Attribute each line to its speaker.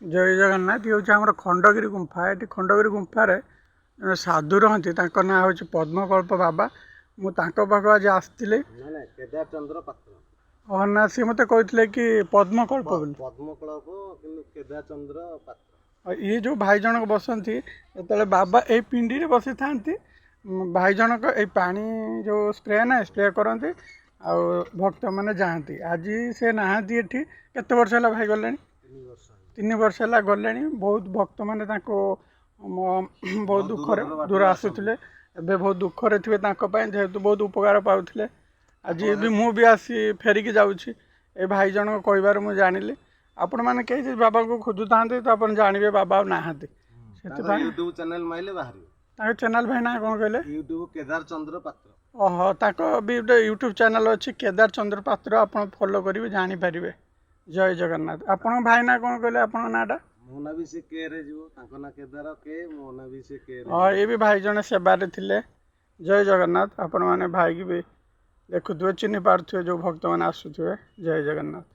Speaker 1: ଜୟ ଜଗନ୍ନାଥ। ଇଏ ହେଉଛି ଆମର ଖଣ୍ଡଗିରି ଗୁମ୍ଫା। ଏଠି ଖଣ୍ଡଗିରି ଗୁମ୍ଫାରେ ଜଣେ ସାଧୁ ରହନ୍ତି, ତାଙ୍କ ନାଁ ହେଉଛି ପଦ୍ମକଳ୍ପ ବାବା। ମୁଁ ତାଙ୍କ ପାଖକୁ ଆଜି ଆସିଥିଲି।
Speaker 2: ନାଇଁ, କେଦାର ଚନ୍ଦ୍ର ପାତ୍ର।
Speaker 1: ଓ ନା, ସିଏ ମୋତେ କହିଥିଲେ କି ପଦ୍ମକଳ୍ପ ବୋଲି।
Speaker 2: ପଦ୍ମକଳ୍ପ, କିନ୍ତୁ କେଦାର ଚନ୍ଦ୍ର ପାତ୍ର।
Speaker 1: ଆଉ ଇଏ ଯେଉଁ ଭାଇ ଜଣକ ବସନ୍ତି, ଯେତେବେଳେ ବାବା ଏଇ ପିଣ୍ଡିରେ ବସିଥାନ୍ତି, ଭାଇ ଜଣକ ଏଇ ପାଣି ଯେଉଁ ସ୍ପ୍ରେ ନା ସ୍ପ୍ରେ କରନ୍ତି ଆଉ ଭକ୍ତମାନେ ଯାଆନ୍ତି। ଆଜି ସେ ନାହାନ୍ତି ଏଠି। କେତେ ବର୍ଷ ହେଲା ଭାଇ ଗଲେଣି?
Speaker 2: 3 ବର୍ଷ।
Speaker 1: 3 ବର୍ଷ ହେଲା ଗଲେଣି। ବହୁତ ଭକ୍ତମାନେ ତାଙ୍କୁ ବହୁତ ଦୁଃଖରେ
Speaker 2: ଦୂର ବାଟରୁ
Speaker 1: ଦୂର ଆସୁଥିଲେ। ଏବେ ବହୁତ ଦୁଃଖରେ ଥିବେ ତାଙ୍କ ପାଇଁ, ଯେହେତୁ ବହୁତ ଉପକାର ପାଉଥିଲେ। ଆଜି ବି ମୁଁ ବି ଆସି ଫେରିକି ଯାଉଛି। ଏ ଭାଇ ଜଣଙ୍କ କହିବାରୁ ମୁଁ ଜାଣିଲି। ଆପଣମାନେ କେହି ଯଦି ବାବାଙ୍କୁ ଖୋଜୁଥାନ୍ତି ତ ଆପଣ ଜାଣିବେ ବାବା ଆଉ ନାହାନ୍ତି। ସେଥିପାଇଁ
Speaker 2: ୟୁଟ୍ୟୁବ ଚ୍ୟାନେଲ ମାଇଲେ ବାହାରିବ।
Speaker 1: ତାଙ୍କ ଚ୍ୟାନେଲ୍ ଭାଇ ନାଁ କ'ଣ କହିଲେ?
Speaker 2: ୟୁଟ୍ୟୁବ କେଦାର ଚନ୍ଦ୍ର ପାତ୍ର।
Speaker 1: ଓହୋ, ତାଙ୍କ ବି ଗୋଟେ ୟୁଟ୍ୟୁବ୍ ଚ୍ୟାନେଲ୍ ଅଛି, କେଦାର ଚନ୍ଦ୍ର ପାତ୍ର। ଆପଣ ଫଲୋ କରିବେ, ଜାଣିପାରିବେ। ଜୟ ଜଗନ୍ନାଥ। ଆପଣଙ୍କ ଭାଇ ନାଁ କ'ଣ କହିଲେ, ଆପଣଙ୍କ ନାଁଟା?
Speaker 2: ମୋ ନାଁ ବି ସେ କେ ରେ ଯିବ। ତାଙ୍କ ନାଁ କେଦାର କେ, ମୋ ନାଁ ବି ସେ କେ ରେ।
Speaker 1: ହଁ, ଏ ବି ଭାଇ ଜଣେ ସେବାରେ ଥିଲେ। ଜୟ ଜଗନ୍ନାଥ। ଆପଣମାନେ ଭାଇକି ବି ଦେଖୁଥିବେ, ଚିହ୍ନି ପାରୁଥିବେ ଯେଉଁ ଭକ୍ତମାନେ ଆସୁଥିବେ। ଜୟ ଜଗନ୍ନାଥ।